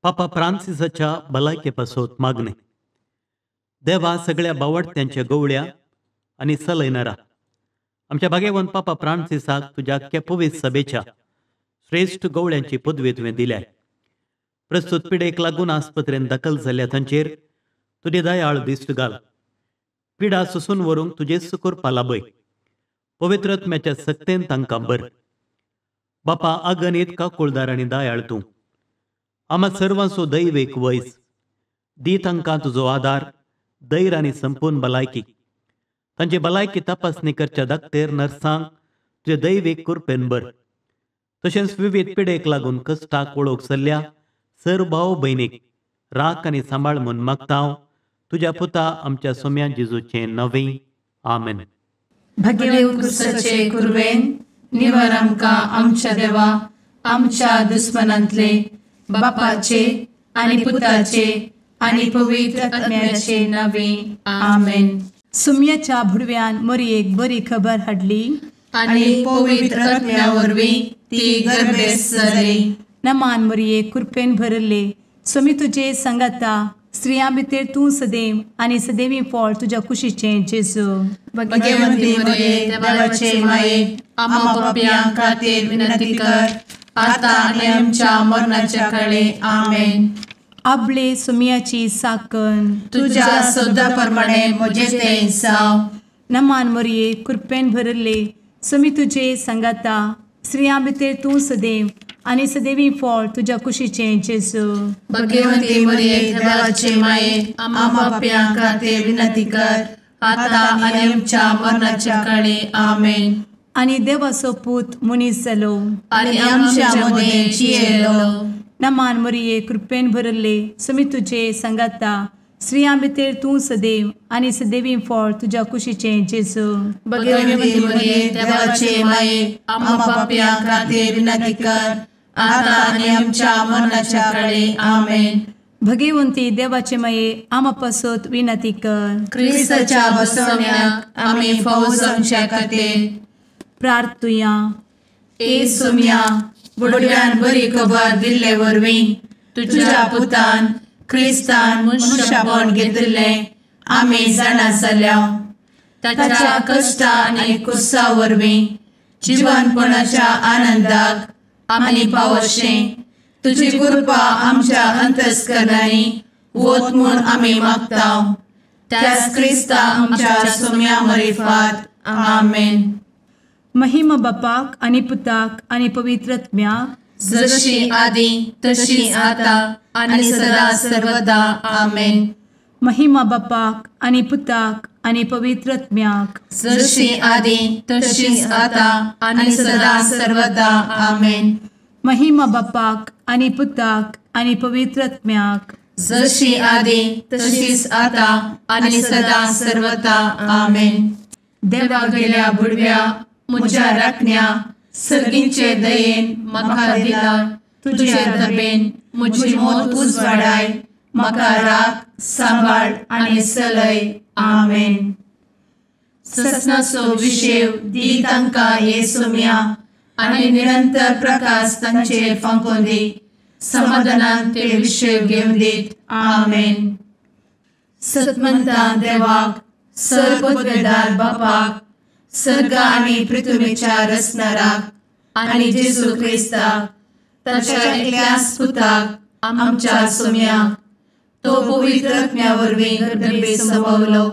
पापा फ्रांसिसाच्या भलायके पासत मागणे. देवा सगळ्या बावडत्यांच्या गवळ्या आनी सलयनारा आमच्या भाग्यवंत पापा फ्रांसिसाक तुज्या पवित्र सभेच्या श्रेश्ठ गवळ्यांची पदवी तुवें दिल्या. प्रस्तुत पिडेक लागून आस्पत्रेन दाखल जाल्ल्या तांचेर तुजी दयाळ दिश्ट घाल. पिडा सोसून व्हरूंक तुजेच कृपा लाभय. पवित्र आत्म्याच्या सक्तेन तांकां बर. बापा अगणीत काकुळदार आनी दयाळ तूं आमा सर्वांचो दैवेक वयस दी. तांकां तुजो आदार, धैर्य आनी संपूर्ण भलायकी. तांची भलायकी तपासणी करच्या दाक्तेर नर्सांक तुजे दैवीक कृपेन बर. तशेंच विविध पिडेक लागून कश्टाक वळोवंक सल्ल्या सर भाव भयणीक राख आनी सांबाळ म्हूण मागता हांव तुज्या पुता आमच्या सोम्या जेजूचें नवें. आमेन. भगेवंत क्रिस्ताचे कुर्बेन निवर आमकां आमच्या देवा आमच्या दुस्मनांतले बापाचे आनी पुताचे आनी पवित्र आत्म्याचे नावे. आमेन. सुम्याच्या भुडव्यान मोरयेक बरी खबर हाडली आनी पवित्र आत्म्या वरवीं ती गर्भेस्त जाली. नमान मोरये, कृपेन भरले, स्वामी तुजे संगाता, स्त्रियां भितर तूं सदैव आनी सदैवी फळ तुज्या कुशीचें जेजू. भगवंती मोरये, देवाचे माये, आम्हा पापयां खातीर विनंती कर आता आनी आमच्या मरणाच्या काळे. आमेन. आपले सुम्याची साकन तुज्या सदा प्रमाणे म्हजें तें जावं. नमान मोरये, कृपेन भरले, स्वामी तुजे संगाता, स्त्रियां भितर तूं सदैव आनी सदैवी फळ तुज्या कुशीचें जेजू. भगवंती मोरये, देवाचे माये, आम्हा पापयां खातीर विनंती कर आता आनी आमच्या मरणाच्या काळे. आमेन. आनी देवाचो पूत मनीस जालो आनी आमच्या मदें जियेलो. नमान मोरये, कृपेन भरले, स्वामी तुजे संगाता, स्त्रियां भितर तूं सदैव आनी सदैवी फळ तुज्या कुशीचें जेजू. भगवंती मोरये, देवाचे माये, आम्हा पापयां खातीर विनंती कर आता आनी आमच्या मरणाच्या काळे. आमेन. भगवंती देवाचे माये, आम्हा पासत विनंती कर. क्रिस्ताच्या बसवण्याक आमी फावो जावच्या खातीर प्रार्थुया. ए सोम्या, बुडव्यान बरी खबर दिल्ले वरवीं तुज्या पुतान क्रिस्तान मनशापण घेतिल्लें आमी जाणा जाल्या. ताच्या कश्टा आनी कुसा वरवीं जिवनपणाच्या आनंदाक आमी पावशें तुजी कृपा आमच्या अंतस्करणांनी वत म्हूण आमी मागता. त्याच क्रिस्ता आमच्या सोम्या मरिफात. आमेन. महिमा बापाक आनी पुताक आनी पवित्र आत्म्याक, जशी आदी तशी आता आनी सदा सर्वदा. आमेन. महिमा बापाक आनी पुताक आनी पवित्र आत्म्याक, जशी आदी तशी आता आनी सदा सर्वदा. आमेन. महिमा बापाक आनी पुताक आनी पवित्र आत्म्याक, जशी आदी तशीच आता आनी सदा सर्वदा. आमेन. देवा गेल्या बुडव्या म्हज्या राखण्या सर्गींचे दयेन म्हाका दिला तुजे दबेन म्हजी मोत उजवाडाय, म्हाका राख सांबाळ आनी सलय. आमेन. ससनाचो विशेव दी तांकां हे सोम्या आनी निरंतर प्रकाश तांचेर फांकोवन दी, समाधानान ते विशेव घेवन दीत. आमेन. सतमंता देवाक, सर पदवेदार बापाक, सर्ग आनी पृथ्वीच्या रचणाराक आनी जेजू क्रिस्ताक ताच्या एकल्याच पुताक आमच्या सोम्याक, तो पवित्र आत्म्या वरवीं गर्भे संभवलो,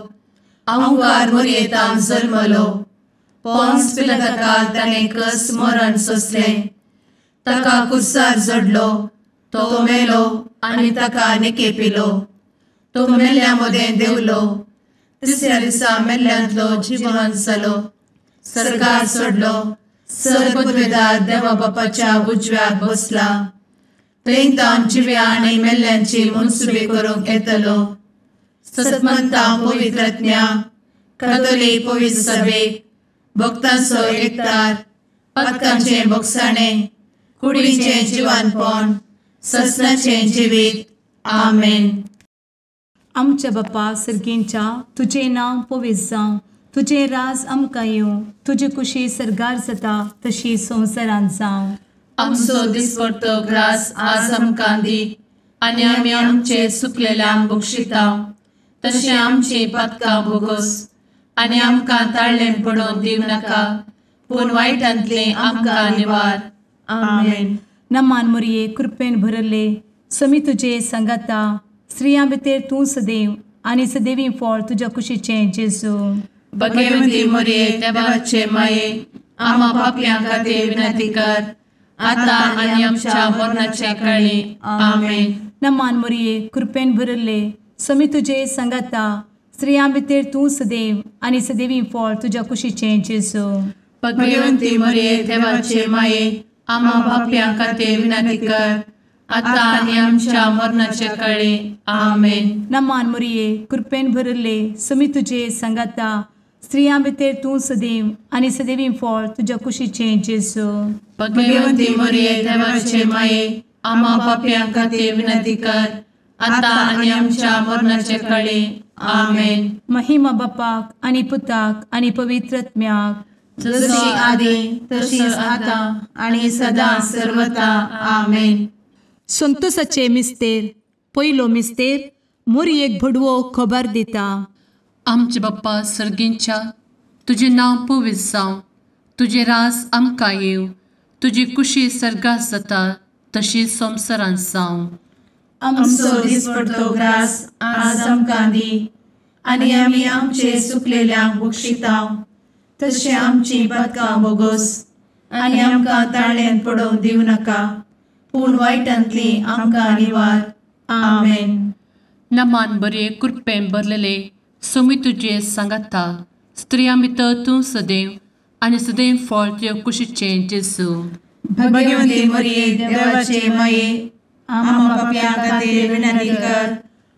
अहंकार मोरयेतान जल्मलो, पोन्स पिलाताकाल ताणें कस मरण सोंसलें, ताका कुर्सार जडलो, तो मेलो आनी ताका निकेपिलो, तो मेल्ल्या मदें देंवलो, तिसऱ्या दिसा मेल्ल्यांतलो जिवन जालो, सर्गार सोडलो, सर पदवेदार देवा बापाच्या उजव्याक बसला, थंय तावन जिव्या आनी मेल्ल्यांची मनसुबी करूंक येतलो. सतमंता पवित्र आत्म्या, कातोलीक पवित्र सभेक, भक्तांचो एकतार, पातकांचें भोगसाणें, कुडीचें जिवानपण, ससनाचें जिवीत. आमेन. आमच्या बापा सर्गींच्या, तुजें नांव पवित्र जावं, तुजें राज आमकां येवं, तुजी कुशी सर्गार जाता तशी संवसारांत जावं. आमचो दिसपडतो ग्रास आज आमकां दी आनी आमी आमचे सुकलेल्यांक बक्षिता तशें आमची पातकां भोगोस आनी आमकां ताळ्ळें पडोवन दिवं नाका पूण वायटांतलें आमकां निवार. आमेन. नमान मोरये कृपेन भरले समी तुजे सांगाता स्त्रियां भितर तूं सदैव आनी सदैवी फळ तुज्या कुशीचें जेजू. भगवती मोरये देवाचे माये आमा पापयां खातीर विनंती कर आतां आनी आमच्या मरणाच्या काळी. आमेन. नमान मोरये कृपेन भरले समी तुजे सांगाता स्त्रियां भितर तूं सदैव आनी सदैवी फळ तुज्या कुशीचें जेजू. भगवती मोरये देवाचे माये आमा पापयां खातीर विनंती कर आतां आनी आमच्या मरणाच्या काळी. आमेन. नमान मोरये कृपेन भरले समी तुजे सांगाता स्त्रियां भितर तूं सदैव आनी सदैवी फळ तुज्या कुशीचें जेजू. भगवती मोरये देवाचे माये आमा पापयां खातीर विनंती कर आतां आनी आमच्या मरणाच्या काळी. आमेन. महिमा बापाक आनी पुताक आनी पवित्र आत्म्याक जशी आदी तशीच आतां आनी सदां सर्वता. आमेन. संतोषाचे मिस्तेर पयलो मिस्तेर मोरयेक भडवो खबर दिता. आमचे बाप्पा सर्गींच्या तुजें नांव पवित्र जावं, तुजें रास आमकां येवं, तुजी कुशी सर्गात जाता तशी संवसारांत जावं. आमचो दिसपडतो ग्रास आज आमकां दी आनी आमी आमचे सुकलेल्यांक बक्षिता तशें आमची पातकां भोगोस आनी आमकां ताळ्ळेंत पडोवंक दिवं नाका पूण वायटांतली आमकां निवार. आमेन. नमान बरे कृपेन भरलेले सोमी तुजे सांगाता स्त्रियां भितर तूं सदैव आनी सदैव फळ तुज्या कुशीचें जेजू. भगवती मोरये देवाचे माये आमा पापयां खातीर विनंती कर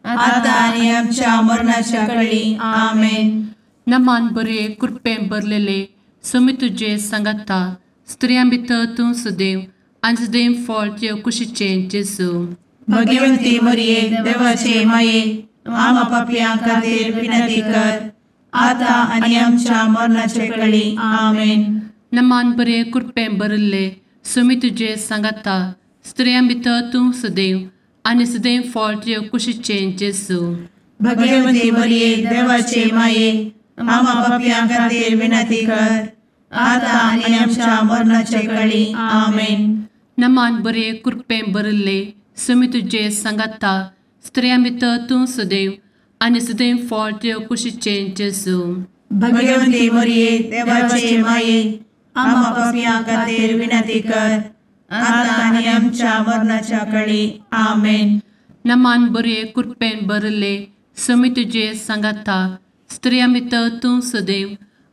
आतां आनी आमच्या मरणाच्या काळी. आमेन. नमान बरे कृपेन भरलेले सोमी तुजे सांगाता स्त्रियां भितर तूं सदैव आनी सदैव फळ तुज्या कुशीचें जेजू. भगवती मोरये देवाचे माये आमा पापयां खातीर विनंती कर आतां आनी आमच्या मरणाच्या काळी. आमेन. नमान बरे कृपेन भरलेले सोमी तुजे सांगाता स्त्रियां भितर तूं सदैव आनी सदैव फळ तुज्या कुशीचें जेजू. भगवती मोरये देवाचे माये आमा पापयां खातीर विनंती कर आतां आनी आमच्या मरणाच्या काळी. आमेन. नमान बरे कृपेन भरलेले सोमी तुजे सांगाता स्त्रियां भितर तूं सदैव आनी सदैव फळ तुज्या कुशीचें जेजू. भगवती मोरये देवाचे माये आमा पापयां खातीर विनंती कर आतां आनी आमच्या मरणाच्या काळी. आमेन. नमान बरे कृपेन भरलेले सोमी तुजे सांगाता स्त्रियां भितर तूं सदैव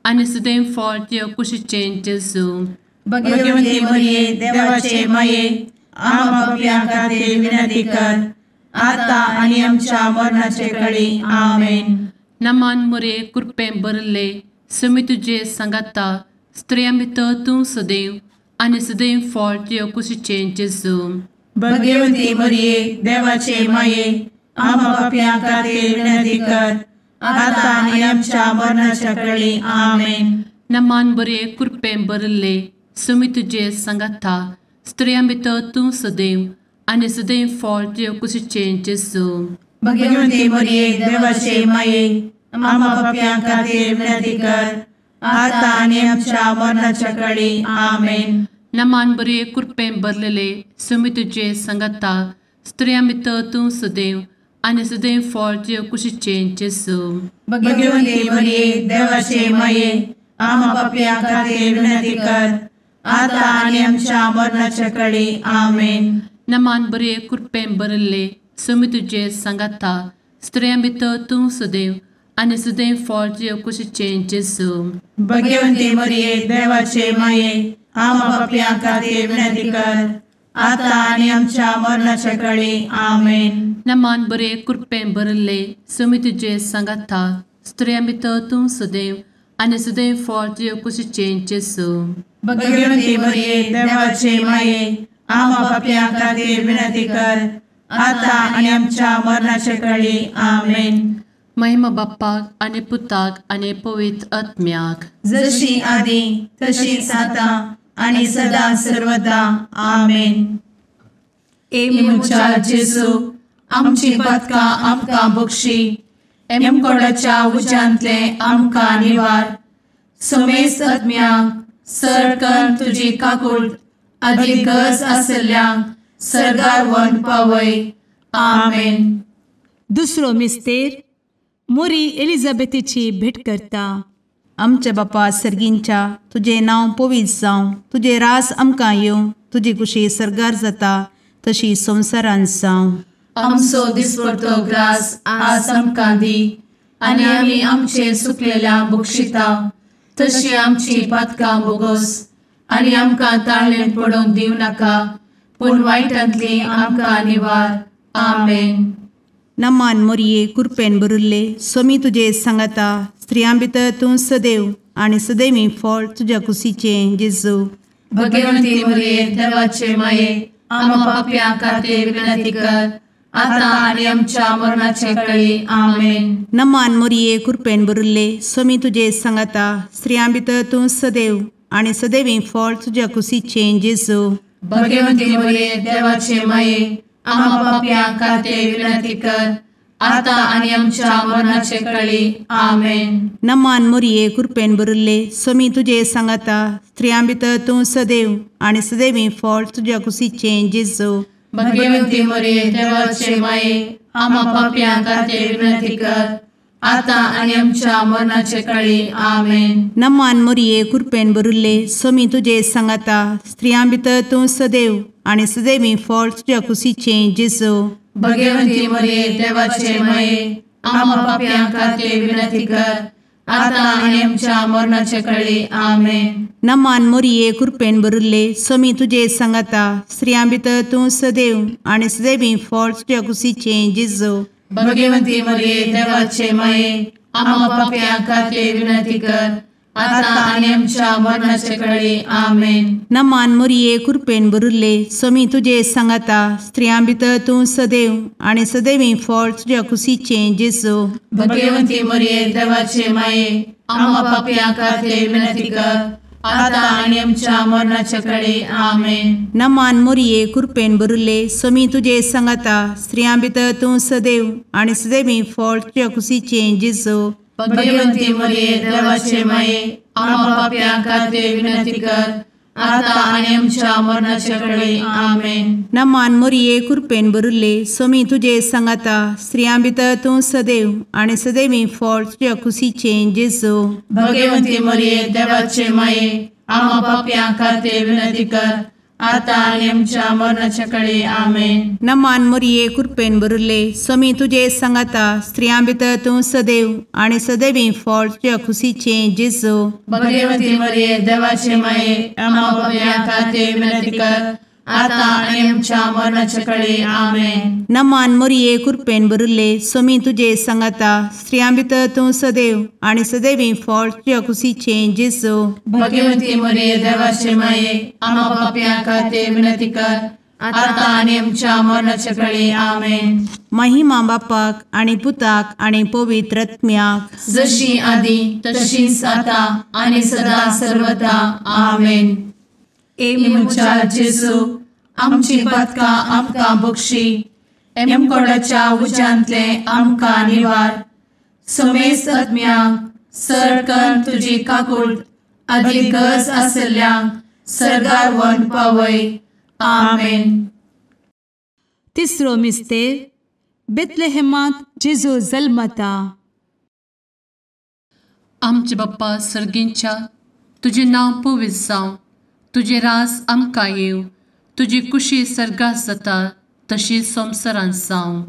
आनी सदैव फळ तुज्या कुशीचें जेजू. भगवती मोरये देवाचे माये आमा पापयां खातीर विनंती कर आतां आनी आमच्या मरणाच्या काळी. आमेन. नमान मोरये कृपेन भरलेले सोमी तुजे सांगाता स्त्रियां भितर तूं सदैव आनी सदैव फळ तुज्या कुशीचें जेजू. भगवती मोरये देवाचे माये आमा पापयां खातीर विनंती कर आतां आनी आमच्या मरणाच्या काळी. आमेन. नमान बरे कृपेन भरलेले सोमी तुजे सांगाता स्त्रियां भितर तूं सदैव आनी सदैव फळ तुज्या कुशीचें जेजू. भगवती मोरये देवाचे माये आमा पापयां खातीर विनंती कर आतां आनी आमच्या मरणाच्या काळी. आमेन. नमान बरे कृपेन भरलेले सोमी तुजे सांगाता स्त्रियां भितर तूं सदैव आनी सदैव फळ तुज्या कुशीचें जेजू. भगवती मोरये देवाचे माये आमा पापयां खातीर विनंती कर आतां आनी आमच्या मरणाच्या काळी. आमेन. नमान बरे कृपेन भरलेले सोमी तुजे सांगाता स्त्रियां भितर तूं सदैव आनी सदैव फळ तुज्या कुशीचें जेजू. भगवती मोरये देवाचे माये आमा पापयां खातीर विनंती कर आतां आनी आमच्या मरणाच्या काळी. आमेन. नमान बरे कृपेन भरलेले सोमी तुजे सांगाता स्त्रियां भितर तूं सदैव आनी सदैव फळ तुज्या कुशीचें जेजू. भगवती मोरये देवाचे माये आमा पापयां खातीर विनंती कर आतां आनी आमच्या मरणाच्या काळी. आमेन. महिमा बाप्पाक आनी पुताक आनी पवित्र आत्म्याक जशी आदी तशीच आतां आनी सदां सर्वदा. आमेन. ए म्हज्या जेजू आमची पातकां आमकां बक्षी, एमकोडाच्या उज्यांतले आमकां निवार. समेस्त आत्म्यांक सरकन तुजी काकूट आदी गरज आशिल्ल्यांक सर्गार व्हरून पावय. आमेन. दुसरो मिस्तेर मोरी एलिझाबेथीची भेट करता. आमच्या बापा सर्गींच्या, तुजें नांव पवित्र जावं, तुजें रास आमकां येवं, तुजी कुशी सर्गार जाता तशी संवसारांत जावं. आमचो दिसपडतो ग्रास आज आमकां दी, आनी आमी आमचे सुकलेल्या बक्षिता तशी आमची पातकां बोगोस, आनी आमकां ताळेन पडोवंक दिवं नाका, पूण वायटांतली आमकां निवार. आमेन. नमान मोरये, कुरपेन भरिल्ले, सोमी तुजे सांगाता, स्त्रियां भितर तूं सदैव आनी सदैवी फळ तुज्या कुशीचें जेजू. भगवंती मोरये, देवाचे माये, आमा पापयां खातीर विनंती कर, आतां आनी आमच्या मरणाचे कळी. आमेन. नमान मोरये, कुरपेन भरिल्ले, सोमी तुजे सांगाता, स्त्रियां भितर तूं सदैव आनी सदैवी फळ तुज्या कुशीचें जेजू. भगवंती मोरये, देवाचे माये, आमा पापयां खातीर विनंती कर, आतां आनी आमच्या मरणाचे कळी. आमेन. नमान मोरये, कुरपेन भरिल्ले, सोमी तुजे सांगाता, स्त्रियां भितर तूं सदैव आनी सदैवी फळ तुज्या कुशीचें जेजू. भगवंती मोरये, देवाचे माये, आमा पापयां खातीर विनंती कर, आतां आनी आमच्या मरणाचे कळी. आमेन. नमान मोरये, कुरपेन भरिल्ले, सोमी तुजे सांगाता, स्त्रियां भितर तूं सदैव आनी सदैवी फळ तुज्या कुशीचें जेजू. भगवंती मोरये, देवाचे माये, आमा पापयां खातीर विनंती कर, आतां आनी आमच्या मरणाचे कळी. आमेन. नमान मोरये, कुरपेन भरिल्ले, सोमी तुजे सांगाता, स्त्रियां भितर तूं सदैव आनी सदैवी फळ तुज्या कुशीचें जेजू. भगवंती मोरये, देवाचे माये, आमा पापयां खातीर विनंती कर, आतां आनी आमच्या मरणाचे कळी. आमेन. नमान मोरये, कुरपेन भरिल्ले, सोमी तुजे सांगाता, स्त्रियां भितर तूं सदैव आनी सदैवी फळ तुज्या कुशीचें जेजू. भगवंती मोरये, देवाचे माये, आमा पापयां खातीर विनंती कर, आतां आनी आमच्या मरणाचे कळी. आमेन. नमान मोरये, कुरपेन भरिल्ले, सोमी तुजे सांगाता, स्त्रियां भितर तूं सदैव आनी सदैवी फळ तुज्या कुशीचें जेजू. भगवंती मोरये, देवाचे माये, आमा पापयां खातीर विनंती कर, आतां आनी आमच्या मरणाचे कळी. आमेन. नमान मोरये, कुरपेन भरिल्ले, सोमी तुजे सांगाता, स्त्रियां भितर तूं सदैव आनी सदैवी फळ तुज्या कुशीचें जेजू. भगवंती मोरये, देवाचे माये, आमा पापयां खातीर विनंती कर, आतां आनी आमच्या मरणाचे कळी. आमेन. नमान मोरये, कुरपेन भरिल्ले, सोमी तुजे सांगाता, स्त्रियां भितर तूं सदैव आनी सदैवी फळ तुज्या कुशीचें जेजू. भगवंती मोरये, देवाचे माये, आमा पापयां खातीर विनंती कर, आतां आनी आमच्या मरणाचे कळी. आमेन. नमान मोरये, कुरपेन भरिल्ले, सोमी तुजे सांगाता, स्त्रियां भितर तूं सदैव आनी सदैवी फळ तुज्या कुशीचें जेजू. भगवंती मोरये, देवाचे माये, आमा पापयां खातीर विनंती कर, आतां आनी आमच्या मरणाचे कळी. आमेन. महिमा बापाक आनी पुताक आनी पवित्र आत्म्याक, जशी आदी तशीच आतां आनी सदां सर्वदा. आमेन. ए म्हज्या जेजू, आमची पातकां आमकां बक्षी, एमकोडाच्या उज्यांतले आमकां निवार, समेस्त आत्म्यांक सरकन तुजी काकूट आदी गरज आशिल्ल्यांक सर्गार व्हरून पावय. आमेन. तिसरो मिस्तेर बेथलेहेमांत जेजू जल्मता. आमचे बाप्पा सर्गींच्या, तुजें नांव पवित्र जावं, तुजें रास आमकां येवं, तुजी कुशी सर्गात जाता तशी संवसारांत जावं.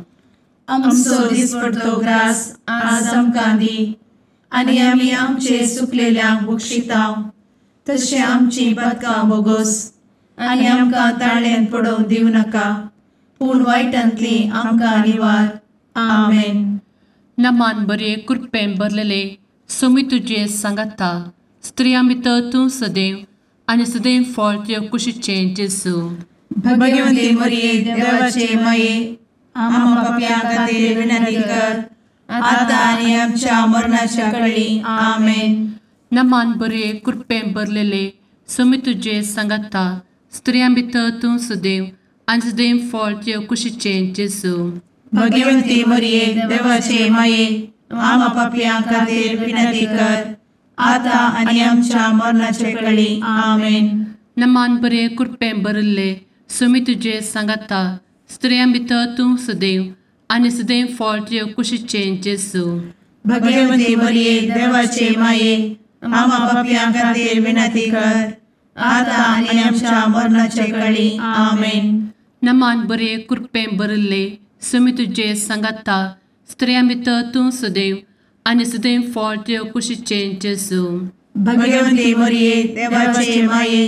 आमचो दिसपडतो ग्रास आज आमकां दी, आनी आमी आमचे सुकलेल्यांक बक्षिता तशें आमची पातकां बोगोस, आनी आमकां ताळ्यान पडोवंक दिवं नाका, पूण वायटांतली आमकां निवार. आमेन. नमान बरे कृपेन भरलेले, सोमी तुजे सांगाता, स्त्रियां भितर तूं सदैव आनी सदैव फळ तुज्या कुशीचें जेजू. भगवंती मोरये, देवाचे माये, आमा पापयां खातीर विनंती कर, आतां आनी आमच्या मरणाच्या कळी. आमेन. नमान बरे कृपेन भरलेले, सोमी तुजे सांगाता, स्त्रियां भितर तूं सदैव आनी सदैव फळ तुज्या कुशीचें जेजू. भगवंती मरिये देवाचे माये आमा पापयां खातीर विनंती कर आता आनी आमच्या मरणाचे कळी. आमेन. नमान बरे कृपेन भरिल्ले सुमी तुजे सांगाता स्त्रियां भितर तूं सदैव आनी सदैव फळ तुजे कुशीचें जेजू. भगवंती मरिये देवाचे माये आमा पापयां खातीर विनंती कर आता आनी आमच्या मरणाचे कळी. आमेन. नमान बरे कृपेन भरिल्ले सुमी तुजे सांगाता स्त्रियां भितर तूं सदैव आनी सदैव फळ तुजे कुशीचें जेजू. भगवंती मरिये देवाचे माये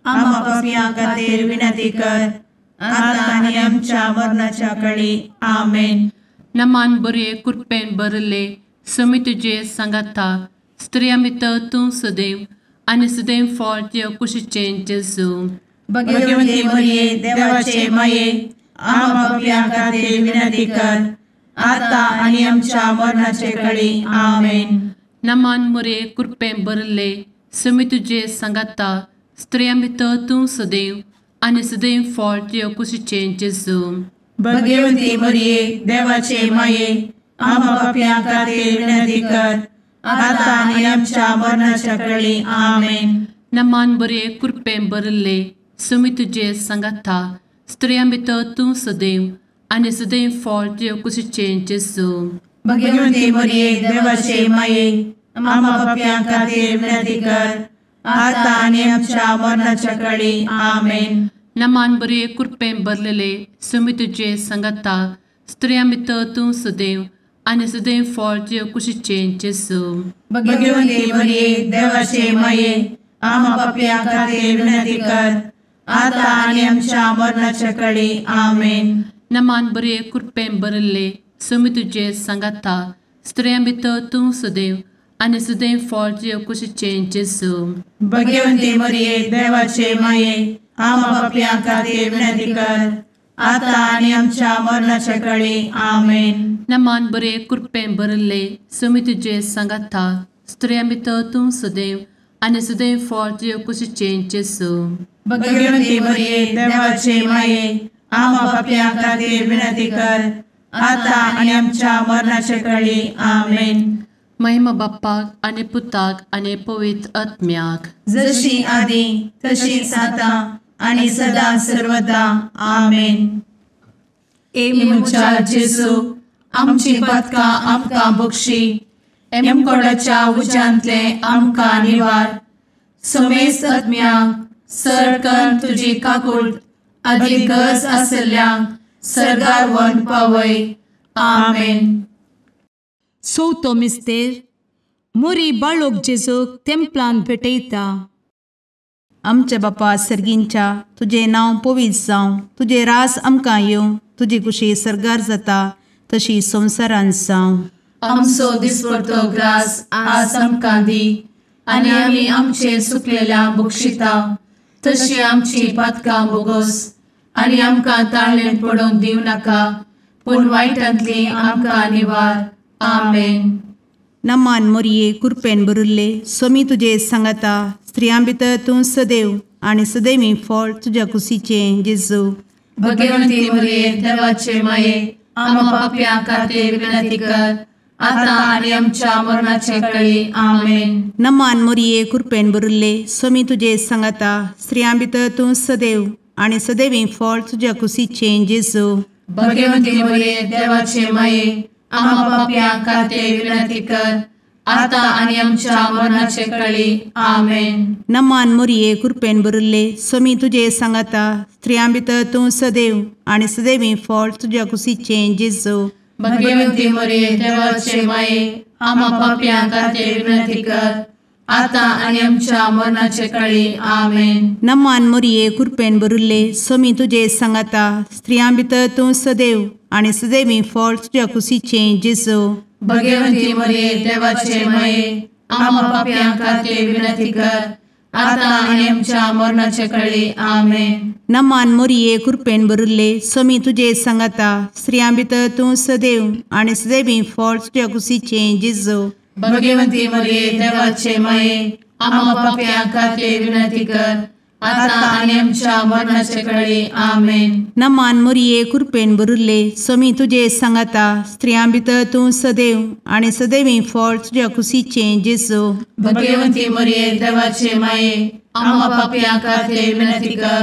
आमा पापयां खातीर विनंती कर आता आनी आमच्या मरणाच्या कळी. आमेन. नमान बरे कृपेन भरिल्ले सुमी तुजे सांगाता स्त्रियां भितर तूं सदैव आनी सदैव फळ तुजे कुशीचें जेजू. भगवंती मरिये देवाचे माये आमा पापयां खातीर विनंती कर आता आनी आमच्या मरणाचे कळी. आमेन. नमान मरिये कृपेन भरिल्ले सुमी तुजे सांगाता स्त्रियां भितर तूं सदैव आनी सदैव फळ तुजे कुशीचें जेजू. भगवंती मरिये देवाचे माये आमा पापयां खातीर विनंती कर आता आनी आमच्या मरणाच्या कळी. आमेन. नमान बरे कृपेन भरिल्ले सुमी तुजे सांगाता स्त्रियां भितर तूं सदैव आनी सदैव फळ तुजे कुशीचें जेजू. भगवंती मरिये देवाचे माये आमा पापयां खातीर विनंती कर आता आनी आमच्या मरणाच्या कळी. आमेन. नमान बरे कृपेन भरलेले सुमी तुजे सांगाता स्त्रियां भितर तूं सदैव आनी सदैव फळ तुजे कुशीचें जेजू. भगवंती मरिये देवाचे माये आमा पापयां खातीर विनंती कर आता आनी आमच्या मरणाच्या कळी. आमेन. नमान बरे कृपेन भरिल्ले सुमी तुजे सांगाता स्त्रियां भितर तूं सदैव आनी सदैव फळ तुजे कुशीचें जेजू. भगवंती मरिये देवाचे माये आमा पापयां खातीर विनंती कर आता आनी आमच्या मरणाच्या कळी. आमेन. नमान बरे कृपेन भरिल्ले सुमी तुजे सांगाता स्त्रियां भितर तूं सदैव आनी सदैव फळ तुजे कुशीचें जेजू. भगवंती मरिये देवाचे माये आमा पापयां खातीर विनंती कर आता आनी आमच्या मरणाचे कळी. आमेन. महिमा बाप्पाक आनी पुताक आनी पवित्र आत्म्याक, जशी आदी तशीच आता आनी सदा सर्वदा. आमेन. ए म्हज्या जेजू आमची पातकां आमकां बक्षी, एमकोडाच्या उज्यांतले आमकां निवार, समेस्त आत्म्यांक सरकन तुजी काकूट आदी गरज आसल्ल्यांक सर्गार व्हरून पावय. आमेन. चवथो मिस्तेर मोरी बाळोक जेजूक तेंपलान भेटयता. आमच्या बापा सर्गींच्या तुजें नांव पवित्र जावं, तुजें रास आमकां येवं, तुजी कुशी सर्गार जाता तशी संवसारान जावं. आमचो दिसपडतो ग्रास आज आमकां दी आनी आमी आमचे सुकलेल्या बक्षिता तशी आमची पातकां बोगोस आनी आमकां ताळेन पडोवंक दिवं नाका, पूण वायटांतली आमकां निवार. आमेन. नमान मोरये कुरपेन भरिल्ले सोमी तुजे सांगाता, स्त्रियां भितर तूं सदैव आनी सदैवी फळ तुज्या कुशीचें जेजू. भगवंती मोरये देवाचे माये आमा पापयां खातीर विनंती कर आता आनी आमच्या मरणाचे कळी. आमेन. नमान मोरये कुरपेन भरिल्ले सोमी तुजे सांगाता, स्त्रियां भितर तूं सदैव आनी सदैवी फळ तुज्या कुशीचें जेजू. भगवंती मोरये देवाचे माये आमा पापयां खातीर विनंती कर आता आनी आमच्या मरणाचे कळी. आमेन. नमान मोरये कुरपेन भरिल्ले सोमी तुजे सांगाता, स्त्रियां भितर तूं सदैव आनी सदैवी फळ तुज्या कुशीचें जेजू. भगवंती मोरये देवाचे माये आमा पापयां खातीर विनंती कर आता आनी आमच्या मरणाचे कळी. आमेन. नमान मोरये कुरपेन भरिल्ले सोमी तुजे सांगाता, स्त्रियां भितर तूं सदैव आनी सदैवी फळ तुज्या कुशीचें जेजू. भगवंती मोरये देवाचे माये आमा पापयां खातीर विनंती कर आता आनी आमच्या मरणाचे कळी. आमेन. नमान मोरये कुरपेन भरिल्ले सोमी तुजे सांगाता, स्त्रियां भितर तूं सदैव आनी सदैवी फळ तुज्या कुशीचें जेजू. भगवंती मोरये देवाचे माये आमा पापयां खातीर विनंती कर आतां आनी आमच्या मरणाचे कळे. आमेन. नमान मोरये कृपेन भरिल्ले, स्वामी तुजे सांगाता, स्त्रियां भितर तूं सदैव आनी सदैवी फळ तुज्या कुशीचें जेजू. भगवंती मोरये देवाचे माये, आम्हा पापयां खातीर विनंती कर,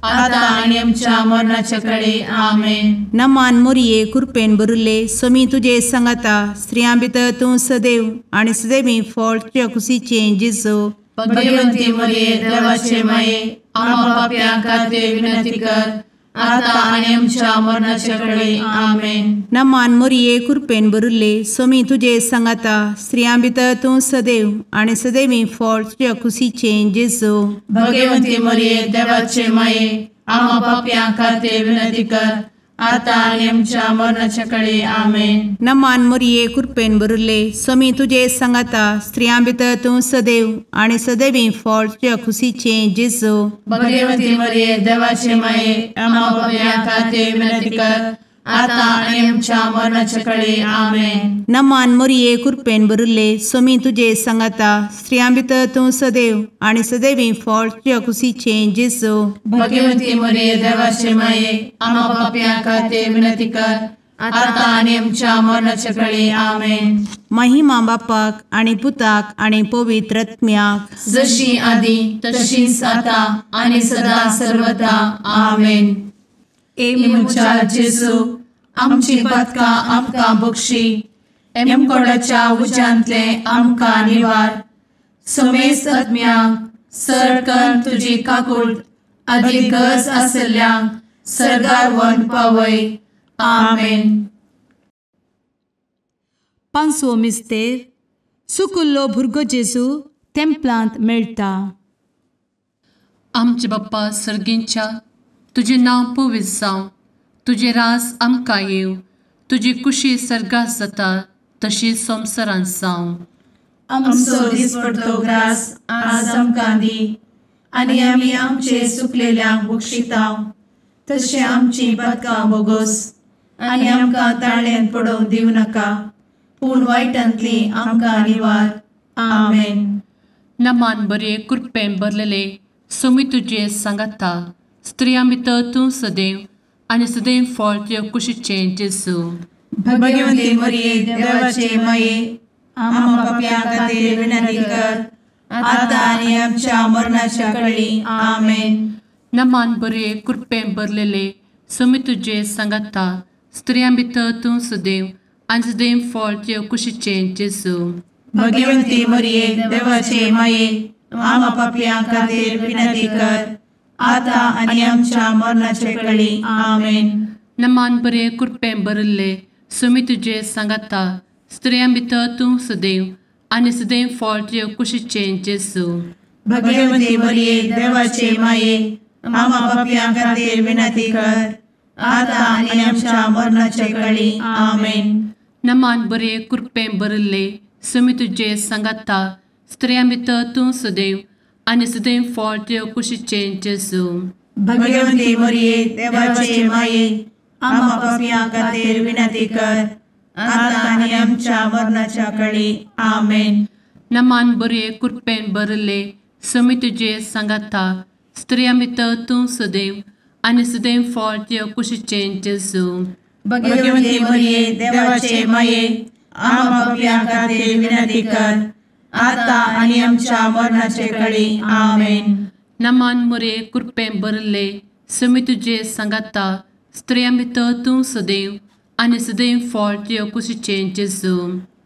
आतां आनी आमच्या मरणाचे कळे. आमेन. नमान मोरये कृपेन भरिल्ले, स्वामी तुजे सांगाता, स्त्रियां भितर तूं सदैव आनी सदैवी फळ तुज्या कुशीचें जेजू. भगवंती मोरये देवाचे माये, आम्हा पापयां खातीर विनंती कर, आतां आनी आमच्या मरणाचे कळे. आमेन. नमान मोरये कृपेन भरिल्ले, स्वामी तुजे सांगाता, स्त्रियां भितर तूं सदैव आनी सदैवी फळ तुज्या कुशीचें जेजू. भगवंती मोरये देवाचे माये, आम्हा पापयां खातीर विनंती कर, आतां आनी आमच्या मरणाचे कळे. आमेन. नमान मोरये कृपेन भरिल्ले, स्वामी तुजे सांगाता, स्त्रियां भितर तूं सदैव आनी सदैवी फळ तुज्या कुशीचें जेजू. भगवंती मोरये देवाचे माये, आम्हा पापयां खातीर विनंती कर, आतां आनी आमच्या मरणाचे कळे. आमेन. नमान मोरये कृपेन भरिल्ले, स्वामी तुजे सांगाता, स्त्रियां भितर तूं सदैव आनी सदैवी फळ तुज्या कुशीचें जेजू. भगवंती मोरये देवाचे माये, आम्हा पापयां खातीर विनंती कर, आतां आनी आमच्या मरणाचे कळे. आमेन. महिमा बापाक आनी पुताक आनी पवित्र आत्म्याक, जशी आदी तशीच आतां आनी सदा सर्वदा. आमेन. ए म्हज्या जेजू, आमची पातकां आमकां बक्षी, एमकोडाच्या उज्यांतले आमकां निवार, समेस्त आत्म्यांक सरकन तुजी काकूट आदी गरज आसल्ल्यांक सर्गार व्हरून पावय. आमेन. पांचवो मिस्तेर. सुकुल्लो भुरगो जेजू तेंपलांत मेळटा. आमचे बाप्पा सर्गींच्या, तुजें नांव पवित्र जावं, तुजें रास आमकां येवं, तुजी कुशी सर्गात जाता तशी संवसारांत जावं. आमचो दिसपडतो ग्रास आज आमकां दी, आनी आमी आमचे सुकलेल्यांक बक्षिता, तशें आमची पातकां बोगोस, आनी आमकां ताळ्यांत पडोवंक दिवं नाका, पूण वायटांतली आमकां निवार. आमेन. नमान बरे कृपेन भरलेले, स्वामी तुजे सांगाता, स्त्रियां भितर तूं सदैव आनी सदैव फळ तुज्या कुशीचें जेजू. भगवंती मोरये देवाचे माये, आम्हा पापयां खातीर विनंती कर, आतां आनी आमच्या मरणाच्या कळी. आमेन. नमान बरे कृपेन भरलेले, स्वामी तुजे सांगाता, स्त्रियां भितर तूं सदैव आनी सदैव फळ तुज्या कुशीचें जेजू. भगवंती मोरये देवाचे माये, आम्हा पापयां खातीर विनंती कर, आतां आनी आमच्या मरणाचे कळी. आमेन. नमान बरे कृपेन भरिल्ले, स्वामी तुजे सांगाता, स्त्रियां भितर तूं सदैव आनी सदैव फळ तुज्या कुशीचें जेजू. भगवंती मोरये देवाचे माये, आम्हा पापयां खातीर विनंती कर, आतां आनी आमच्या मरणाचे कळी. आमेन. नमान बरे कृपेन भरिल्ले, स्वामी तुजे सांगाता, स्त्रियां भितर तूं सदैव आनी सदैव फळ तुज्या कुशीचें जेजू. भगवंती मोरये देवाचे माये, आम्हा पापयां खातीर विनंती कर, आतां आनी आमच्या मरणाच्या कळी. आमेन. नमान बरे कृपेन भरिल्ले, स्वामी तुजे सांगाता, स्त्रियां भितर तूं सदैव आनी सदैव फळ तुज्या कुशीचें जेजू. भगवंती मोरये देवाचे माये, आम्हा पापयां खातीर विनंती कर, आतां आनी आमच्या मरणाचे कळी. आमेन. नमान मोरये कृपेन भरिल्ले, स्वामी तुजे सांगाता, स्त्रियां भितर तूं सदैव आनी सदैव फळ तुज्या कुशीचें जेजू.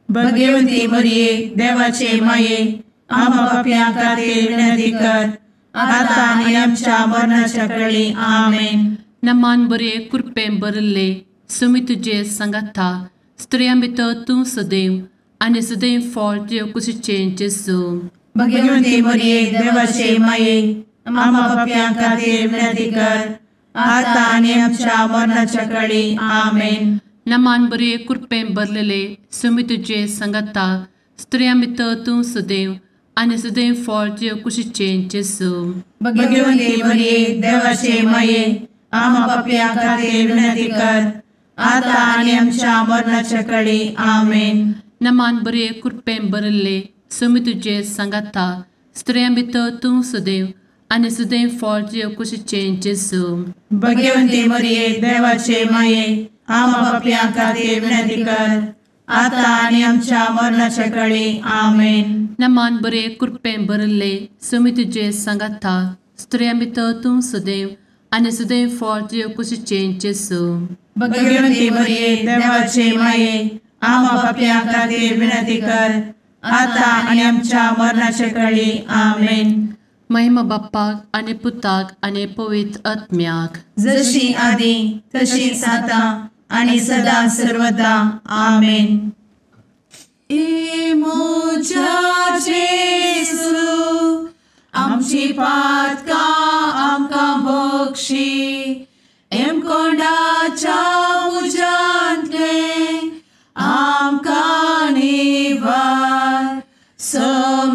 भगवंती मोरये देवाचे माये, आम्हा पापयां खातीर विनंती कर, आतां आनी आमच्या मरणाच्या कळी. आमेन. नमान बरे कृपेन भरिल्ले, स्वामी तुजे सांगाता, स्त्रियां भितर तूं सदैव आनी सदैव फळ तुज्या कुशीचें जेजू. भगवंती मोरये देवाचे माये, आम्हा पापयां खातीर विनंती कर, आतां आनी आमच्या मरणाच्या कळी. आमेन. नमान बरे कृपेन भरलेले, स्वामी तुजे सांगाता, स्त्रियां भितर तूं सदैव आनी सदैव फळ तुज्या कुशीचें जेजू. भगवंती मोरये देवाचे माये, आम्हा पापयां खातीर विनंती कर, आतां आनी आमच्या मरणाच्या कळी. आमेन. नमान बरे कृपेन भरिल्ले, स्वामी तुजे सांगाता, स्त्रियां भितर तूं सदैव आनी सुदैव फळ तुजे कुशीचें जेजू. भगवंती मरिये देवाचे माये आमा पापयां खातीर विनंती कर आतां आनी आमच्या मरणाच्या कळी. आमेन. नमान बरे कृपेन भरिल्ले स्वामी तुजे सांगाता, स्त्रियां भितर तूं सदैव आनी सदैव फळ तुजे कुशीचें जेजू. भगवंती मरिये देवाचे माये आमा पापयां खातीर विनंती कर आतां आनी आमच्या मरणाच्या कळी. आमेन. महिमा बाप्पाक आनी पुताक आनी पवित्र आत्म्याक, जशी आदी तशीच आतां आनी सदा सर्वदा. आमेन. ए म्हज्या जेजू आमची पातकां आमकां बक्षी, एमकोंडाच्या उज्यांतलें आमकां निवार, समेस्तज्ञा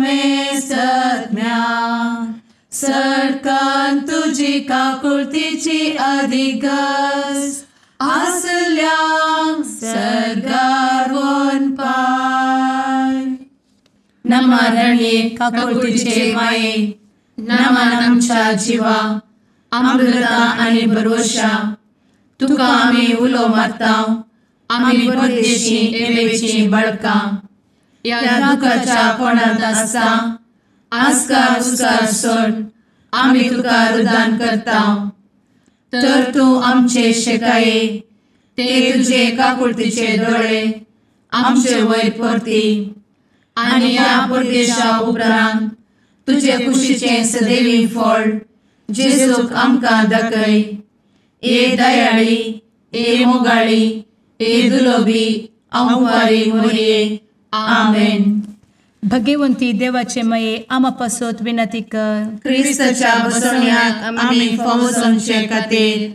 सरकान तुजी काकुळतीची अधिगस आसल्यांक सर्गार वनपाय. नमरणे काकुळतीचे माये, नमन आमच्या जिवा अमृता आनी भरवशा, तुका आमी उलो मारता, आमी परदेशी एवेची बळकां, ह्या दुखाच्या कोणांत आसता आस्कार उस्कार सोड आमी तुका रुदान करता, तर तूं आमचे शेकाये ते तुजे काकुळतीचे दोळे आमचे वयर परती आनी ह्या परदेशा उपरांत तुजे कुशीचें सदैवी फळ जेजूक आमकां दाखय. ए दयाळी, ए मोगाळी, ए दुलोबी अंवारी मोरये. आमेन. भगवंती देवाचे मये आमा पासत विनंती कर. क्रिस्ताच्या बसवण्याक आमी फावो जावचे खातीर.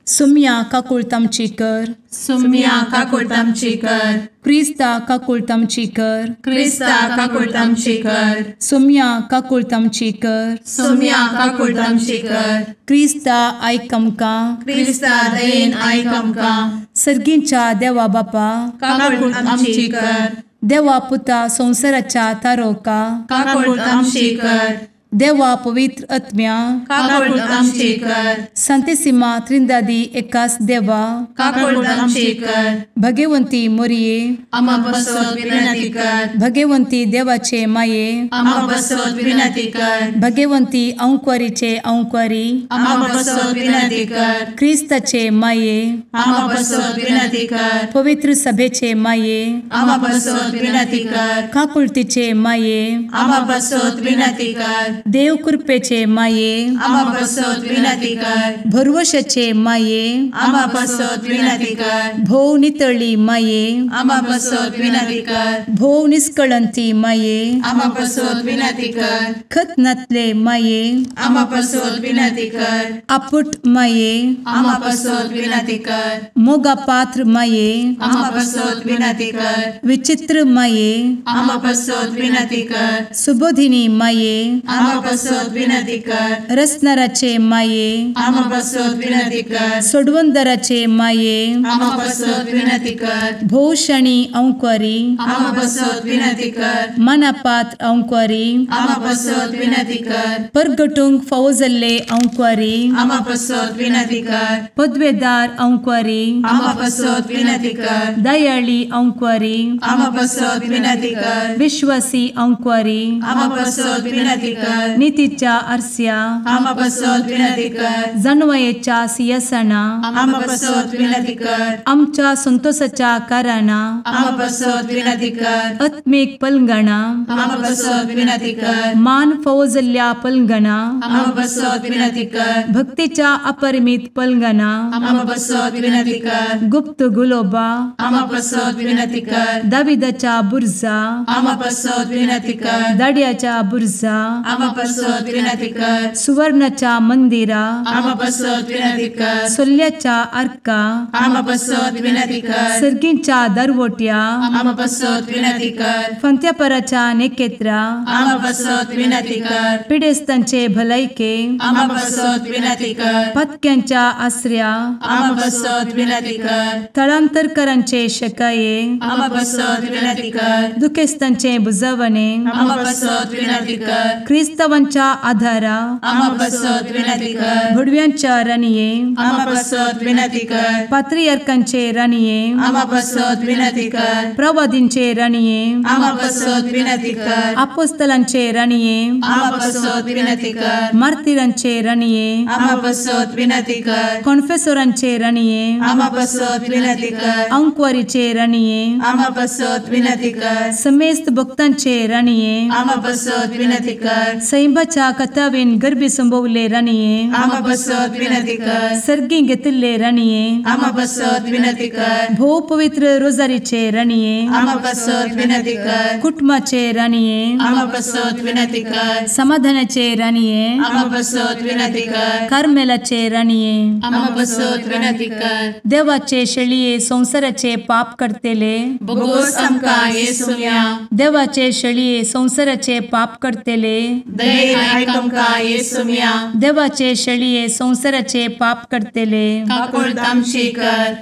सुम्या काकुळट आमची कर. सुम्या काकुळट आमची कर. क्रिस्ता काकुळट आमची कर. क्रिस्ता काकुळट आमची कर. सुम्या काकुळट आमची कर. सुम्या काकुळट आमची कर. क्रिस्ता आयक आमकां. क्रिस्ता दयेन आयक आमकां. सर्गींच्या देवा बापा काकुळट आमची कर. देवा पुता संवसाराच्या तारोका काकुळट आमची कर. देवा पवित्र आत्म्या काकुळट आमची कर. संतेसिमा त्रिंदादी एकास देवा काकुळट आमची कर. भगवंती मोरये आमा पासत विनंती कर. भगवंती देवाचे माये आमा पासत विनंती कर. भगवंती अंकुरीचे अंकुरी आमा पासत विनंती कर. क्रिस्ताचे माये आमा पासत विनंती कर. पवित्र सभेचे माये आमा पासत विनंती कर. काकुळतीचे माये आमा पासत विनंती कर. देव कृपेचे माये आमा पासत विनंती कर. भरवशाचे माये आमा पासत विनंती कर. भोव नितळी माये आमा पासत विनंती कर. भोव निष्कळंती माये आमा पासत विनंती कर. खतनातले माये आमा पासत विनंती कर. आपुट माये आमा पासत विनंती कर. मोगा पात्र माये आमा पासत विनंती कर. विचित्र माये आमा पासत विनंती कर. सुबोधिनी माये आमा पासत विनंती कर. रसनाराचे माये आमा पासत विनंती कर. सोडवंदराचे माये आमा पासत विनंती कर. भोवशणी अंकुरी आमा पासत विनंती कर. मनापात्र अंकुरी आमा पासत विनंती कर. परगटूंक फावो जाल्ले अंकुरी आमा पासत विनंती कर. पदवेदार अंकुरी आमा पासत विनंती कर. दयाळी अंकुरी आमा पासत विनंती कर. विश्वासी अंकुरी आमा पासत विनंती कर. नितीच्या आरस्या आमा पासत विनंती कर. जानवयेच्या सिंहासना आमा पासत विनंती कर. आमच्या संतोषाच्या कारणा आमा पासत विनंती कर. आत्मीक पलंगणा आमा पासत विनंती कर. मान फावो जाल्ल्या पलंगणा आमा पासत विनंती कर. भक्तीच्या अपरिमित पलंगणा आमा पासत विनंती कर. गुप्त गुलोबा आमा पासत विनंती कर. दाविदाच्या बुर्जा आमा पासत विनंती कर. दाड्याच्या बुर्जा आमा पासत विनंती कर. सुवर्णाच्या मंदिरा आमा पासत विनंती कर. सोल्ल्याच्या आर्का आमा पासत विनंती कर. सर्गींच्या दरवट्या आमा पासत विनंती कर. फंत्यापराच्या नेकेत्रा आमा पासत विनंती कर. पिडेस्तांचे भलायके आमा पासत विनंती कर. पत्क्यांच्या आसऱ्या आमा पासत विनंती कर. थळांतरकरांचे शकाये आमा पासत विनंती कर. दुखेस्तांचे बुजवणे आमा पासत विनंती कर. क्रिस्ताचे क्रिस्तावांच्या आधारा आमा पासत विनंती कर। भुडव्यांच्या राणये आमा पासत विनंती कर। पात्रियार्कांचे राणये आमा पासत विनंती कर। प्रवादींचे राणये आमा पासत विनंती कर। आपोस्तलांचे राणये आमा पासत विनंती कर। मार्तीरांचे राणये आमा पासत विनंती कर। कॉन्फेसोरांचे राणये आमा पासत विनंती कर। अंकवारीचे राणये आमा पासत विनंती कर। समेस्त भक्तांचे राणये आमा पासत विनंती कर। सैंबाच्या कथावेन गर्भी संभवले राणये आमा पासत विनंती कर। सर्गी घेतिल्ले राणये आमा पासत विनंती कर। भोव पवित्र रोजारीचे राणये आमा पासत विनंती कर। कुटुंबाचे राणये आमा पासत विनंती कर। समाधानाचे राणये आमा पासत विनंती कर। कार्मेलाचे राणये आमा पासत विनंती कर। देवाचे शेळये संसाराचे पाप करतेले बोगोस आमकां येसुम्या। देवाचे शेळये संसाराचे पाप करतेले दयेन आयक आमकां येसुम्या। देवाचे शेळये संसाराचे पाप करतेले काकुळट आमची कर।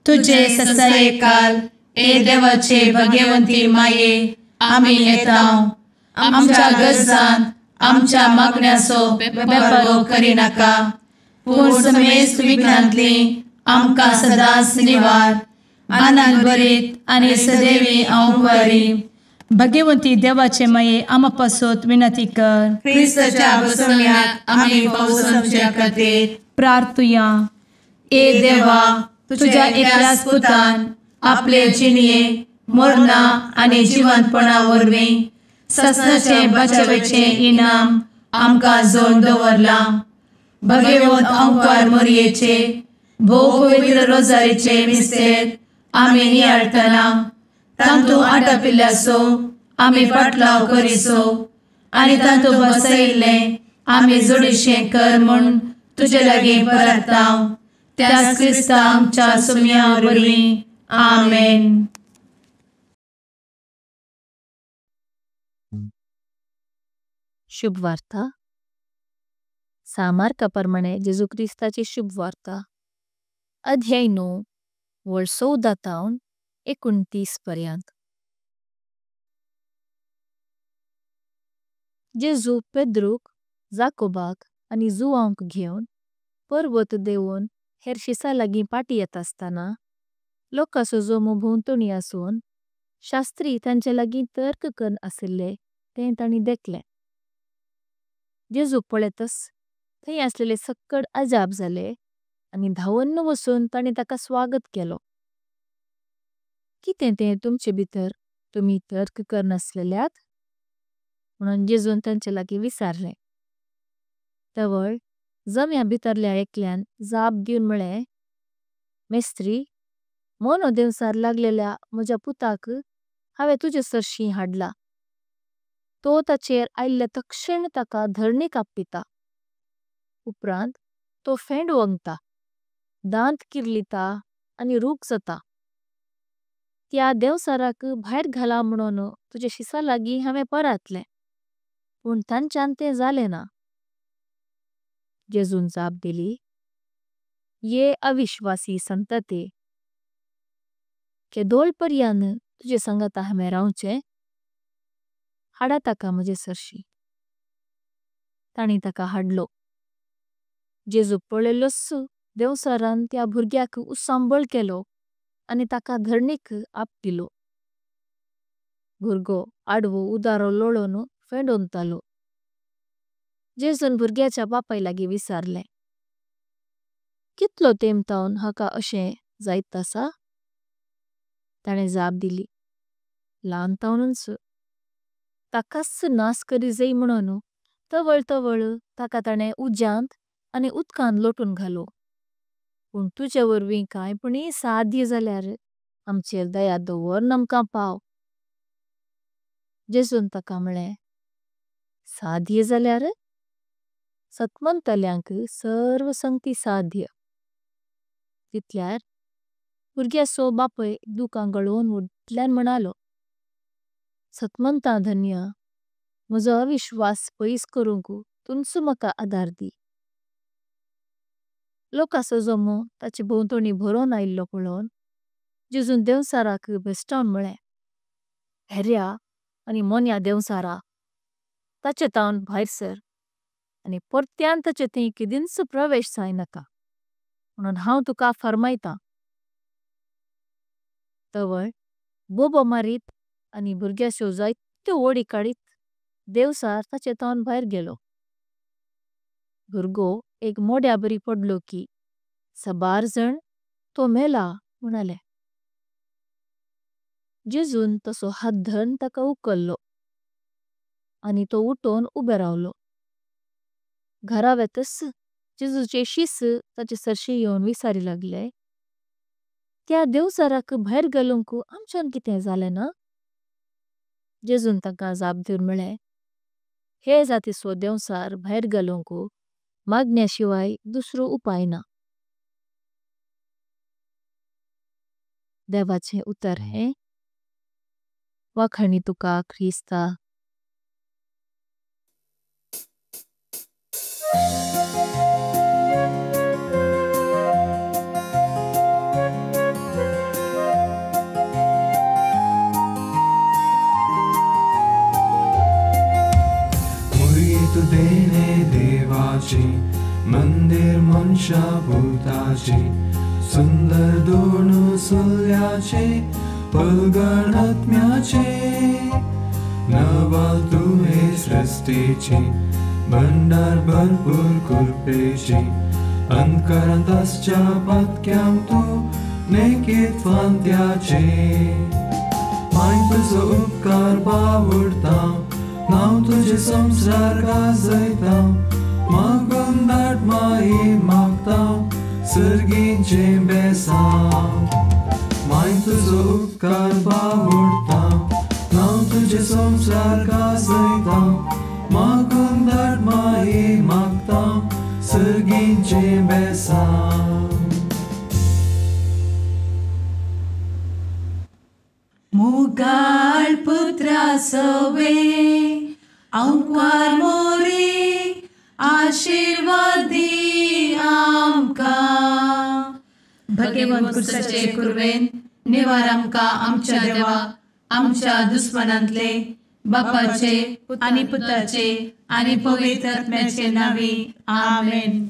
तुझे ससायेकाल ए देवाचे भगवंती माये आमी येता आमच्या गरजान आमच्या मागण्याचो बेपारो करिनाका, पूण समेस्त विघ्नांतली आमकां सदांच निवार। आनंद भरीत आनी सदैवी अंकुरी भगवंती देवाचे माये आमा पासत विनंती कर। क्रिस्ताच्या बसवण्याक आमी पावसाच्या खातीर प्रार्थुया। ए देवा, तुझ्या एकल्याच पुतान आपले जिणये मरणा आनी जिवंतपणा वरवीं ससनाचे बचावेचे इनाम आमकां जोड दवरलां। भगवंत अंकार मोरयेचे भोव पवित्र रोजारीचे मिस्तेर आमी नियाळटना तांतू आटापिल्ल्याचो आमी पाटलाव करिसो आनी तांतू बसयिल्लें आमी जोडीशें कर म्हूण तुजे लागीं परताव। त्याच क्रिस्ता आमच्या सुम्या वरवीं आमेन। शुभवार्ता। सामार्का प्रमाणे जेजू क्रिस्ताची शुभवार्ता अध्याय 9 वळ 14 तावन 29 पर्यंत। जेजू पेद्रूक, जाकोबाक आनी जुवांक घेवन पर्वत देवून हेर शिसा लागी पाटी येत अस्ताना लोकांचो जमो भोंवतणी आसून शास्त्री तांचे लागी तर्क करन आसिल्ले ते ताणी देखले। जेजू पळेतस थंय असलेले सक्कड अजाब जाले आनी धांवन्न वसून ताणी ताका स्वागत केलो। कितें ते तुमचे भितर तुमी तर्क करन असलेल्यात म्हणून जेजून तांचे लागी विसारले। तवळ जम्या भितरल्या एकल्यान जाप दिवन म्हळे, मेस्त्री, मोनो देवसार लागलेल्या म्हज्या पुताक हांवें तुजे सरशी हाडला। तो ताचेर आयिल्ल्या तक्षण ताका धरणी कापपिता। उपरांत तो फेंड वंगता, दांत किरलिता आनी रूख जाता। त्या देवसाराक भायर घाला म्हणून तुजे शिसा लागी हांवें परातलें, पूण तांच्यान तें जालें ना। जेजून जाप दिली, ये अविश्वासी संतते, केदोळ पर्यान तुजे संगता हांवें रावचें? हाडा ताका म्हजे सरशी। ताणी ताका हाडलो। जेजू पळयलोच देवसारान त्या भुरग्याक उसांबळ केलो आनी ताका धरणीक आपटिलो। भुरगो आडवो उदारो लोळोन फेंडोंतालो। जेजून भुरग्याच्या बापाय लागी विसारलें, कितलो तेम तावन हाका अशें जायत आसा? ताणें जाप दिली, ल्हान तावनूच। ताकाच नास करी जाय म्हणून तवळ तवळ ताका ताणें उज्यांत आनी उदकांत लोटून घालो। पूण तुजे वरवीं कांयपणी साध्य जाल्यार आमचेर दया दवर आमकां पाव। जेजून ताका म्हळें, साध्य जाल्यार? सतमंतल्यांक सर्व संगती साध्य। तितल्यार भुरग्याचो बापय दुकां गळोवन व्हडल्यान म्हणालो, सतमंता धन्य, म्हजो अविश्वास पयस करूंक तूंच म्हाका आदार दी। लोकांचो जमो ताचे भोंवतणी भरोन आयिल्लो पळोवन जेजून देवसाराक भेस्टावन म्हळें, हेऱ्या आनी मोन्या देवसारा, ताचे तावन भायर सर आनी परत्यान ताचे थी किदिंच प्रवेश जायनाका म्हुणों हांव तुका फर्मायता। तवळ बोबो मारीत आनी भुर्ग्याचो जायत्यो वोडी काडीत देवसार ताचे तावन भायर गेलो। भुर्गो एक मोड्या बरी पडलो की सबार जाण तो मेला म्हुणाले। जेसून तसो हात धरन तका उकल्लो आनी तो उठों उबे रावलो। घरा वेतस जेसूचे शिस ताचे सरशी येवून विसारी लागले, त्या देवसाराक भायर घालुंक आमचें कितें जालें ना। जेसून तका जाप दिवन म्होळ्लें, हे जातिचो देवसार भायर घालुंक मागण्या शिवाय दुसरो उपाय ना। देवाचें उतर हें वाखाणी तुका ख्रिस्ता। मुरीत देने देवाची मंदिर मनशा भूताची सुंदर दोन सुल्याचे पलगण आत्म्याचे नवाल तुहे सृष्टीची भंडार भरपूर कृपेची अंतकरांत आसच्या पातक्यांक तूं नेकीत फांत्याचे माय तुजो उपकार बावडता नांव तुजें संवसार गाजयता मागून धाड माई मागता सर्गीचें बेसांव माय तुजो उपकार बावडता नांव तुजें संवसार गाजयता मागून धाड माई मागता सर्गीचें बेसांव। मुगाळ पुत्रा सवे आंकवार मोरी आशीर्वादी आमकां। भगेवंत कुर्साचे कुर्वेन निवार आमकां आमच्या देवा आमच्या दुस्मनांतले बापाचे आनी पुताचे आनी पवित्र आत्म्याचे नांवी आमेन।